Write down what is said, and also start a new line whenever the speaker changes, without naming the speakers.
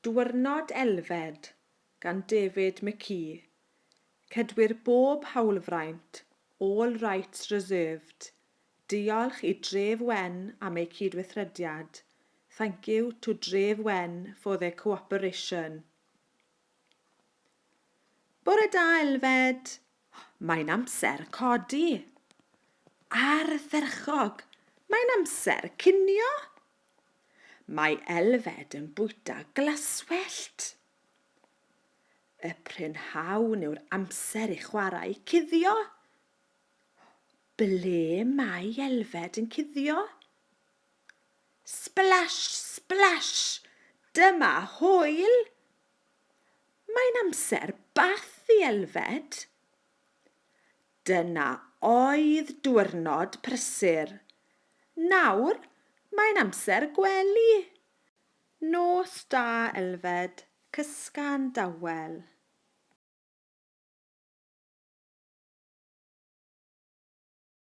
Dwyrnod Elfed gan David McKee. Cedwir bob hawlfraint, all rights reserved. Diolch i Dref Wen am eu cydweithrediad. Thank you to Dref Wen for their cooperation. Bore da, Elfed! Mae'n amser codi. Ardderchog! Mae'n amser cinio! Mae Elfed yn bwyta glaswellt. Y prynhawn yw'r amser i chwarae cuddio. Ble mae Elfed yn cuddio? Splash! Splash! Dyma hwyl! Mae'n amser bath i Elfed. Dyna oedd dwyrnod prysur. Nawr mae'n amser gwely. Nos da, Elfed, cysga'n dawel.